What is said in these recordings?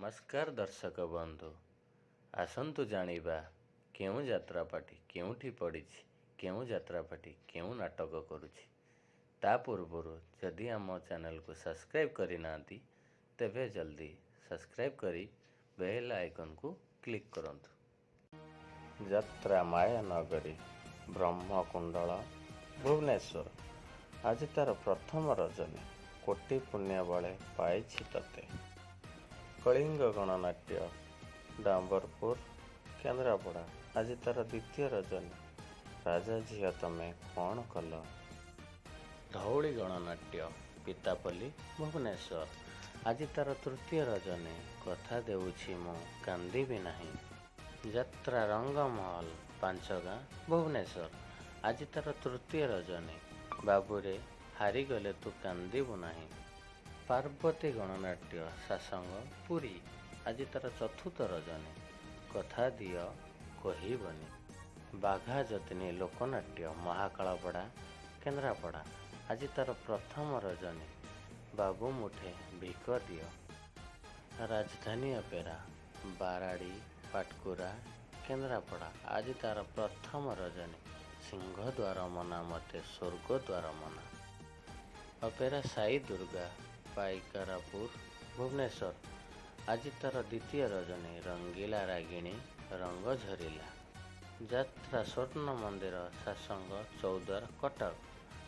ନମସ୍କାର ଦର୍ଶକ ବନ୍ଧୁ, ଆସନ୍ତୁ ଜାଣିବା କେଉଁ ଯାତ୍ରାପାର୍ଟି କେଉଁଠି ପଡ଼ିଛି, କେଉଁ ଯାତ୍ରାପାର୍ଟି କେଉଁ ନାଟକ କରୁଛି। ତା ପୂର୍ବରୁ ଯଦି ଆମ ଚ୍ୟାନେଲକୁ ସବସ୍କ୍ରାଇବ୍ କରିନାହାନ୍ତି, ତେବେ ଜଲ୍ଦି ସବସ୍କ୍ରାଇବ୍ କରି ବେଲ୍ ଆଇକନ୍କୁ କ୍ଲିକ୍ କରନ୍ତୁ। ଯାତ୍ରା ମାୟାନଗରୀ, ବ୍ରହ୍ମକୁଣ୍ଡଳ, ଭୁବନେଶ୍ୱର। ଆଜି ତାର ପ୍ରଥମ ରଜନୀ, କୋଟି ପୁଣ୍ୟ ବଳେ ପାଇଛି ତତେ। କଳିଙ୍ଗ ଗଣନାଟ୍ୟ, ଡାମ୍ବରପୁର, କେନ୍ଦ୍ରାପଡ଼ା। ଆଜି ତାର ଦ୍ୱିତୀୟ ରଜନୀ, ରାଜା ଝିଅ ତମେ କ'ଣ କଲ। ଧଉଳି ଗଣନାଟ୍ୟ, ପିତାପଲ୍ଲୀ, ଭୁବନେଶ୍ୱର। ଆଜି ତାର ତୃତୀୟ ରଜନୀ, କଥା ଦେଉଛି ମୁଁ କାନ୍ଦିବି ନାହିଁ। ଯାତ୍ରା ରଙ୍ଗମହଲ, ପାଞ୍ଚଗାଁ, ଭୁବନେଶ୍ୱର। ଆଜି ତାର ତୃତୀୟ ରଜନୀ, ବାବୁରେ ହାରିଗଲେ ତୁ କାନ୍ଦିବୁ ନାହିଁ। ପାର୍ବତୀ ଗଣନାଟ୍ୟ, ଶାସଙ୍ଗ, ପୁରୀ। ଆଜି ତାର ଚତୁର୍ଥ ରଜନୀ, କଥା ଦିଅ କହିବନି। ବାଘା ଯତୀନ ଲୋକନାଟ୍ୟ, ମହାକାଳପଡ଼ା, କେନ୍ଦ୍ରାପଡ଼ା। ଆଜି ତାର ପ୍ରଥମ ରଜନୀ, ବାବୁ ମୁଠେ ଭିକ ଦିଅ। ରାଜଧାନୀ ଅପେରା, ବାରାଡ଼ି ପାଟକୁରା, କେନ୍ଦ୍ରାପଡ଼ା। ଆଜି ତାର ପ୍ରଥମ ରଜନୀ, ସିଂହଦ୍ୱାର ମନା ମତେ ସ୍ୱର୍ଗଦ୍ୱାର ମନା। ଅପେରା ସାଇ ଦୁର୍ଗା, ପାଇକରାପୁର, ଭୁବନେଶ୍ୱର। ଆଜି ତାର ଦ୍ୱିତୀୟ ରଜନୀ, ରଙ୍ଗିଲା ରାଗିଣୀ ରଙ୍ଗ ଝରିଲା। ଯାତ୍ରା ସ୍ୱର୍ଣ୍ଣ ମନ୍ଦିର, ଶାସଙ୍ଗ, ଚୌଦ୍ୱାର, କଟକ।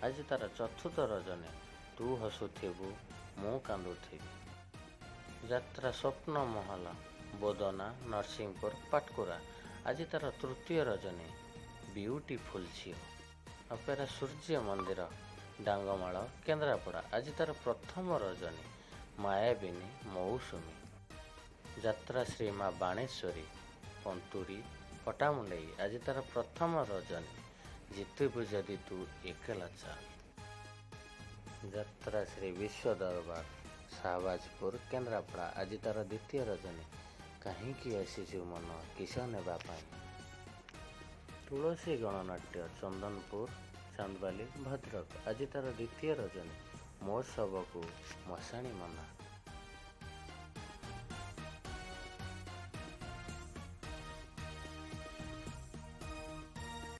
ଆଜି ତାର ଚତୁର୍ଥ ରଜନୀ, ତୁ ହସୁଥିବୁ ମୁଁ କାନ୍ଦୁଥିବି। ଯାତ୍ରା ସ୍ୱପ୍ନ ମହଲ, ବୋଦନା, ନରସିଂହପୁର, ପାଟକୁରା। ଆଜି ତାର ତୃତୀୟ ରଜନୀ, ବିୟୁଟିଫୁଲ ଝିଅ। ଅପେରା ସୂର୍ଯ୍ୟ ମନ୍ଦିର, ଡାଙ୍ଗମାଳ, କେନ୍ଦ୍ରାପଡ଼ା। ଆଜି ତାର ପ୍ରଥମ ରଜନୀ, ମାୟାବିନୀ ମୌସୁମୀ। ଯାତ୍ରା ଶ୍ରୀ ମା ବାଣେଶ୍ୱରୀ, ପନ୍ତୁରୀ, ପଟ୍ଟାମୁଣ୍ଡାଇ। ଆଜି ତାର ପ୍ରଥମ ରଜନୀ, ଜିତିବୁ ଯଦି ତୁ ଏକଲା ଚାଲ। ଯାତ୍ରା ଶ୍ରୀ ବିଶ୍ୱ ଦରବାର, ଶାହବାଜପୁର, କେନ୍ଦ୍ରାପଡ଼ା। ଆଜି ତାର ଦ୍ୱିତୀୟ ରଜନୀ, କାହିଁକି ଆସିଛୁ ମନ କିସ ନେବା ପାଇଁ। ତୁଳସୀ ଗଣନାଟ୍ୟ, ଚନ୍ଦନପୁର, ଚାନ୍ଦବାଲି, ଭଦ୍ରକ। ଆଜି ତାର ଦ୍ୱିତୀୟ ରଜନୀ, ମୋ ଶବକୁ ମଶାଣି ମନା।